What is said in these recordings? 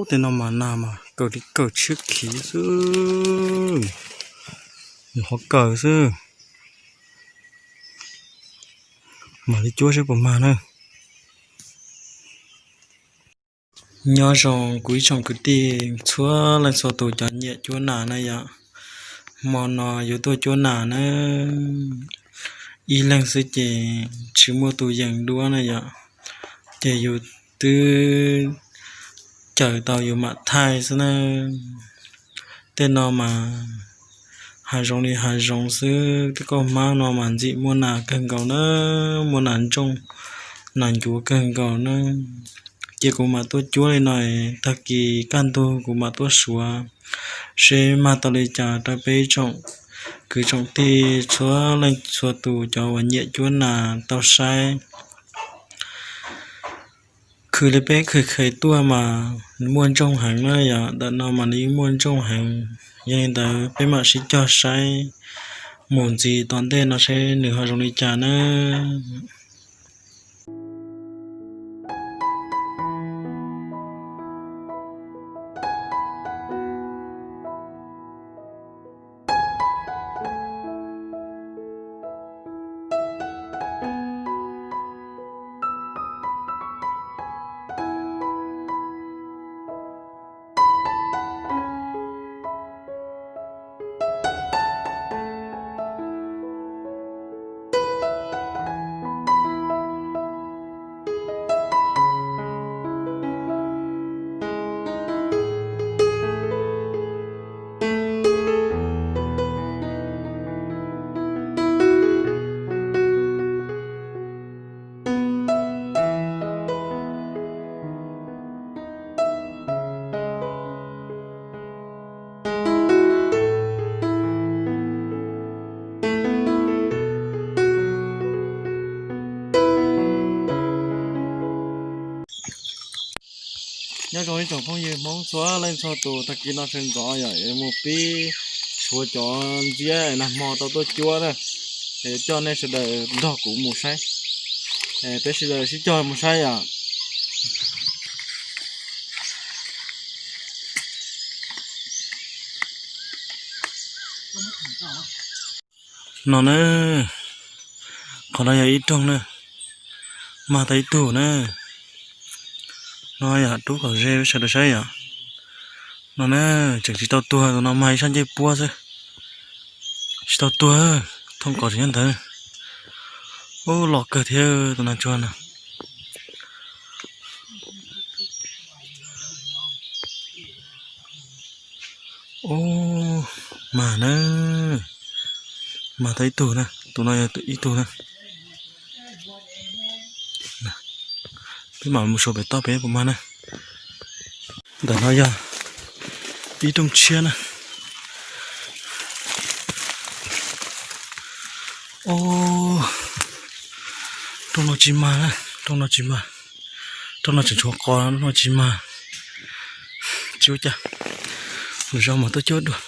Tej no mas nag mas kawg li kawg tshiab khiv xwb, nws qhuav kawg xwb. Mam li cuab seb puas mag na. Nyob zoo kuv ib tsoom kwv tij txhua leej txhua tus cov nyiam cuab nas na yom. Hmo no yuav tuaj cuab nas na, ib leeg xwb ces tsis muaj tus yeem duab na yom, ces yus twb cawm tau yus mam thaij xwb na. Tej no mas hav zoov li hav zoov xwb, tej kauj hmab no mas ntxim muaj nas kawg nkaus na, muaj nas ntsooj nas ncuav kawg nkaus na. Ces kuv mam tuaj cuab li no, tag kis kaj ntug kuv mam tuaj suav seb mag tau li cas rau peb tsoom kwv tsoom tij txhua leej txhua tus cov uas nyiam cuab nas tau saib. Khwv li peb khwv khev tuaj mas muaj ntsooj heev na yom, ntawm no mas nws yeej muaj ntsooj heev. Yog li ntawd peb mam sib cog saib mus ntxiv tom ntej no seb nws ho zoo li cas na. Nyob zoo ib tsoom phooj ywg Hmoob txhua leej txhua tus, tag kis no sawv ntxov yom, yuav mus pib suav cov ntxiab nag hmo tau tuaj cuab na. Es coj nej sawv daws nrog kuv mus saib, peb sawv daws sib cog mus saib yom. No na, qhov no yog ib rooj na, mag tau ib tug na. No yog rub kom ze sawv daws saib yom. No na, tseem tsis tau tuag, tus no mag ib sab ncej puab xwb, tsis tau tuag, thooj kos tseem nyob ntawd. Ub, loj kawg thiab tus nas tsuag no. Ub, mag na, mag tau ib tug na, tus no yog ib tug na. Peb mam mus suav pem toj pem puas mag na. Ntawm no yog ib rooj tshiab na. Ub, rooj no tsis mag na, rooj no tsis mag, rooj no tseem tshuav qos, rooj no tsis mag. Tsis ua cas, mus zog mas tuaj cuab dua.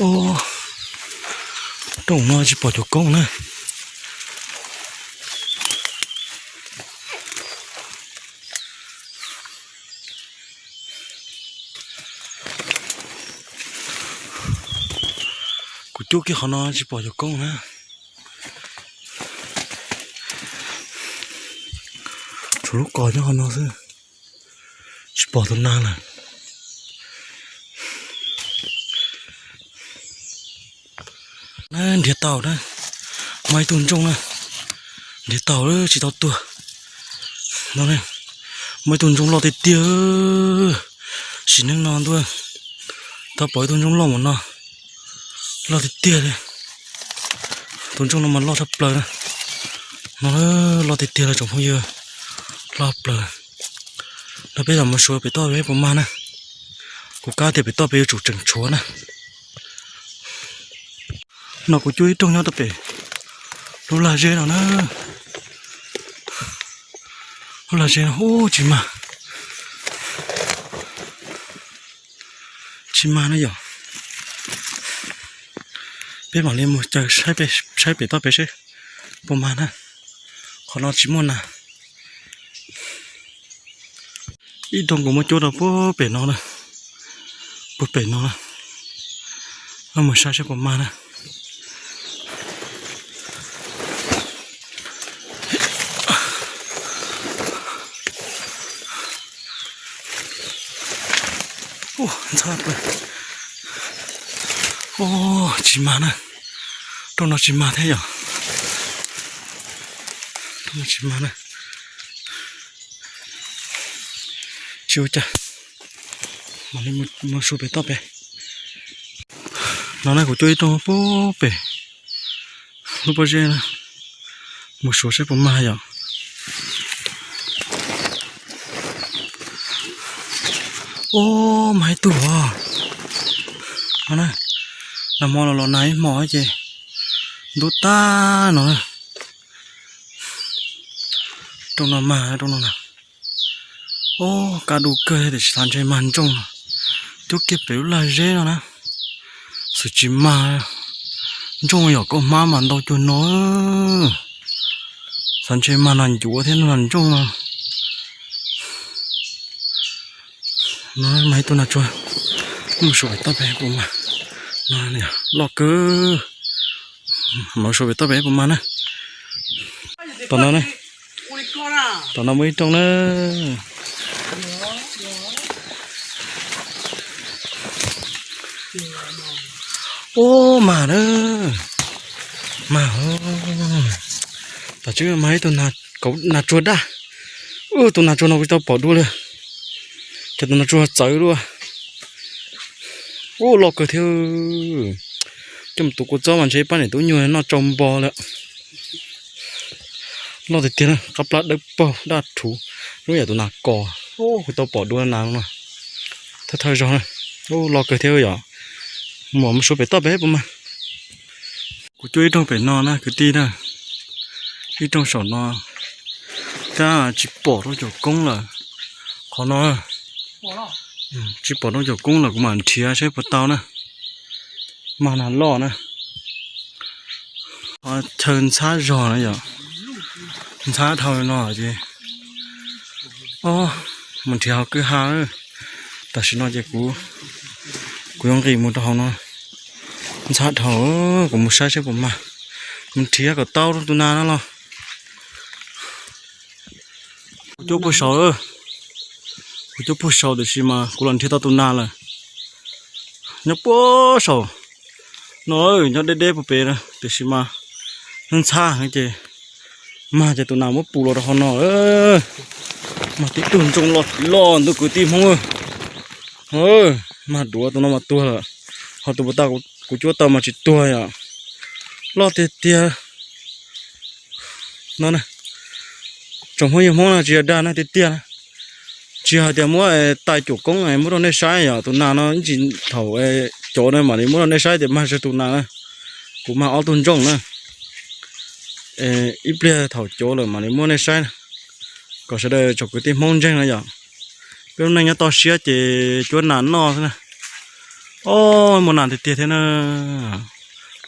Ub, rooj no tsis pom cuag koob na. Kuv cuab kiag qhov no tsis pom cuag koob na. Tshuav lub kos nyob qhov no xwb, tsis pom tus nas lawm. Na, nrhiav tau na, muaj ib tug ntsooj na, nrhiav tau lawm tsis tau tuag. No, muaj ib tug ntsooj loj tiag tiag, sim neej no ntuj, tau pom ib tug ntsooj loj mus no, loj tiag tiag li. Tus ntsooj no mas loj tshaj plaws na, no loj tiag tiag li tsoom phooj ywg, loj plaws. No peb mam mus suav pem toj peb puas mag na, kuv kab tias pem toj peb yuav tsum tseem tshuav na. No kuv cuab ib rooj nyob rau pem lub lag zeb no na, lub lag zeb no ub tsis mag, tsis mag na yom. Peb mam li mus caw saib pem toj pem seb puas mag na. Qhov no tsis muaj nas. Ib rooj kuv muab cuab rau puag pem no na, puag pem no na. Mus saib seb puas mag na. Ntxhab, tsis mag na. Rooj no tsis mag thiab yom. Rooj no tsis mag na. Tsis ua cas, mam li mus suav pem toj pem. No na, kuv cuab ib rooj puag pem lub pob zeb na, mus suav seb puas mag yom. Ub, mag ib tug os. No na, nag hmo los los nag ib hmo ces ntub tag no na. Rooj no mag, rooj no na. Ub, kaj dub kawg tiam sis xav ntshe mag ntsooj no. Cuab kiag pem lub lag zeb no na, xwm tsis mag ntsooj yom, kaum hmab mas ntau cuag no. Xav ntshe mag nas ncuav thiab nas ntsooj no. No mag ib tug nas tsuag, mus suav pem toj pem puas mag. No loj kawg. Mam suav pem toj pem puas mag na. Tom no, tom no muaj ib rooj na. Ub, mag na, mag. Tom tseeb mag ib tug nas tsuag daj. Ub, tus nas tsuag no kuv tsis tau pom dua li. Ces tus nas tsuag txawv dua. Ub, loj kawg thiab. Coj mus tuav kua txob mas ntshe pab niam tub nyuag noj tsau npo lawm. Loj tiag tiag na, qab plab dawb paug daj rhuv, zoo yam tus nas kos. Kuv tau pom dua nas no, thawj thawj zog na. Ub, loj kawg thiab yom. Mus mus suav pem toj pem puas mag. Kuv cuab ib rooj pem no na kwv tij na, ib rooj saum no, tab tsis pom rooj caum koob lawm. Qhov no tsis pom rooj caum koob lawm, kuv mam nrhiav seb puas tau na. Mag nas loj na. Chaw ntxhab zog na yom, ntxhab dhau no ces, o, mus nrhiav hauv kwj ha. Tam sim no ces kuv, kuv yuav nqis mus rau hauv no, ntxhab dhau, kuv mus saib seb puas mag, mus nrhiav kom tau rau tus nas no los. Kuv cuab puag saud, kuv cuab puag saud tiam sis mas kuv los nrhiav tau tus nas lawm. Nyob puag saum no, nyob deb deb puag pem na tiam sis mas ntxhab heev ces mag ces tus nas muab pus los rau qhov no. Mag tib tug ntsooj loj loj ntu kwv tij Hmoob. Mag duav tus no mas tuag lawm, ho tus puas tau kuv cuab tau mas tsis tuag yom. Loj tiag tiag no. Tsoom phooj ywg Hmoob no tsis yog dag na tiag tiag na. Tsis hais tias muab tais cuam koob muab rau nej saib yom, tus nas no tsis thaum cov na mam li muab rau nej saib tias mag tsawg tus nas na. Kuv mag ob tug ntsooj na. Ib pliag thaum cov lawm mam li muab nej saib, kom sawv daws tsoom kwv tij Hmoob ntseeg na yom. Peb lub neej nyob toj siab ces cuab nas noj xwb na. O, muaj nas tiag tiag thiab na.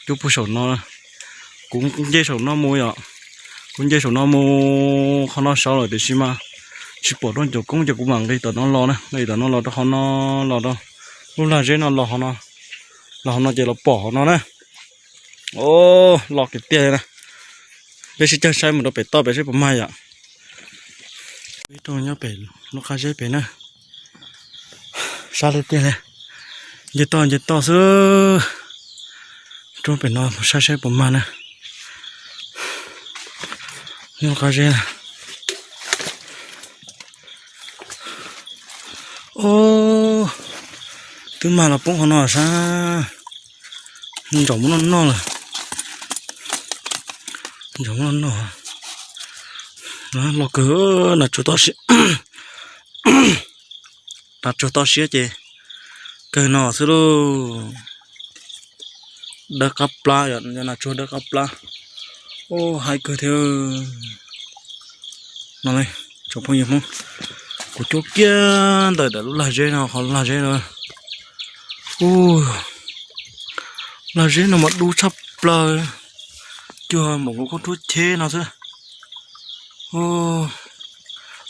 Cuab puag saum no, kuv nce saum no mus yom. Kuv nce saum no mus qhov no saud lawm tiam sis mas tsis pom rooj caum koob ces kuv mam nqis tom no los na, nqis tom no los rau qhov no, los rau lub lag zeb no los qhov no, los qhov no ces los pom qhov no na. O, loj tiag tiag li na. Peb sib caug saib mus rau pem toj pem seb puas mag yom. Ib rooj nyob pem lub qab zeb pem na. Sab tiag tiag li. Nce toj nce toj xwb. Roob pem no mus saib saib puas mag na. Nyob lub qab zeb na. O, twb mag los poob qhov no sab. Ntsaum muab noj noj lawm. Ntsaum muab noj noj. Loj kawg, nas tsuag toj siab. Nas tsuag toj siab ces kawg no xwb lauj. Dawb qab plab yom, nas tsuag dawb qab plab. Ub, haib kawg thiab. No, tsoom phooj ywg Hmoob, kuv cuab kiag ntawm lub lag zeb no, qhov lub lag zeb no. Ub, Lag zeb no mas dub tshaj plaws, cuag npaum nkaus khaub rhuab cheb no xwb.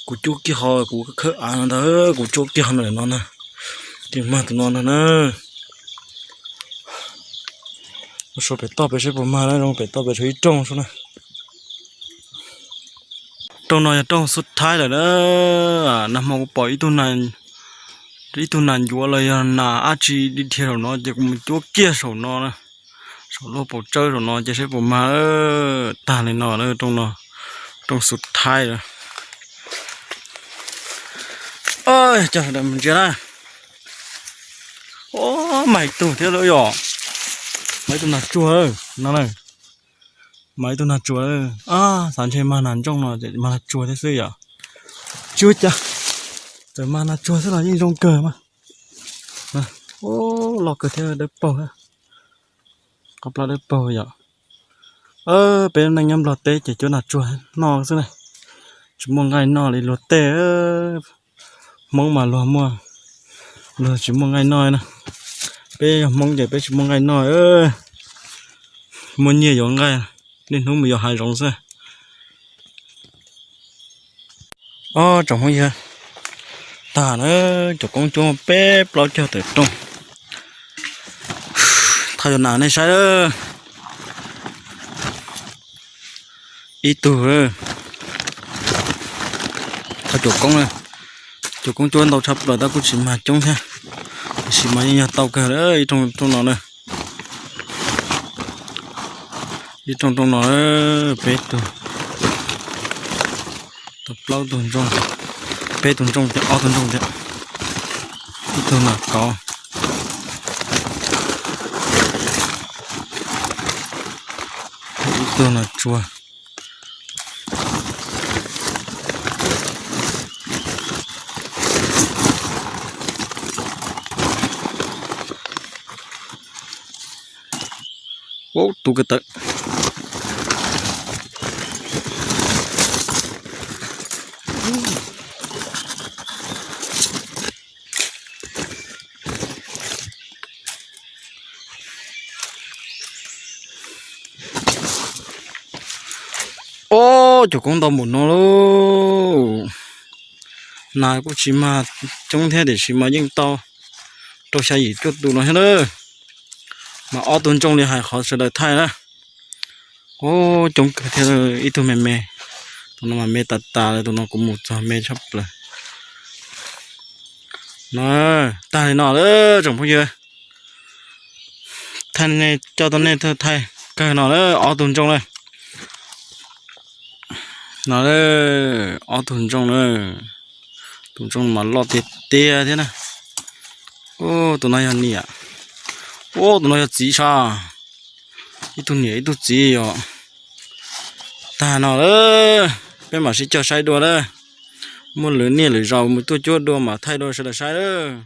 Kuv cuab kiag ho kuv khawb av no ntag, kuv cuab kiag ho no na, ces mag tus no ntag na. Mus saib pem toj pem seb puas mag na, pem toj pem tshuav ib rooj xwb na. Rooj no yog rooj xub thaib lawm na. Nag hmo kuv pom ib tug nas ncuav los yog nas dab tsi dhia saum no ces kuv mus cuab kiag saum no, saum lub paus tsawb saum no ces seb puas mag. Tag li no, rooj xub thaib lawm. Coj sawv daws mus ntsia na. Mag ib tug thiab lawm yom. Mag ib tug nas tsuag no na. Mag ib tug nas tsuag. Xav ntshe mag nas ntsooj no ces mag nas tsuag thiab xwb yom. Tsis ua cas, txawm mag nas tsuag xwb los yeej zoo kawg mas. Loj kawg thiab dawb paug, qab plab dawb paug yom. Peb neej nyob Nplog teb ces cuab nas tsuag noj xwb na, tsis muaj nqaij noj li luag tej. Hmoob mas luag muaj, luag tsis muaj nqaij noj na. Peb yog Hmoob ces peb tsis muaj nqaij noj, muaj nyiaj yuav nqaij, niaj hnub mus yos hav zoov xwb. Ob tsoom phooj ywg, tag na, cov koob cuab peb plaub caug tawm rooj. Thov cov nas nej saib, ib tug, thov cov koob, cov koob cuab ntau tshaj plaws tab kuj tsis mag coob thiab, tiam sis mas yeej yog tau kawg ib rooj rooj no na. Ib rooj rooj no, peb tug, tau plaub tug ntsooj, peb tug ntsooj thiab ob tug ntsooj thiab, ib tug nas kauv, ib tug nas tsuag. Ub, tu kawg tawm. Ob, cov koob ntau npaum no lauj. Nas kuj tsis mag coob thiab tiam sis mas yeej tau rau xya yim cuaj tus no thiab na. Mas ob tug ntsooj li hais qhov sawv daws thaij na. Ub, coob kawg thiab, ib tug me me, tus no mas me tas tas li, tus no kuv mus txog me tshaj plaws. No, tag li no lawm tsoom phooj ywg. Thaij nej, coj tau nej thaij kawg no lawm ob tug ntsooj na. No, ob tug ntsooj na. Tus ntsooj mas loj tiag tiag thiab na. Ub, tus no yog niam. Ub, tus no yog txiv sas. Ib tug niam ib tug txiv yom. Tag no lawm, peb mam sib cog saib dua lawm. Muaj lwm niaj lwm zaus mus tuaj cuab dua mam thaij dua sawv daws saib lawm.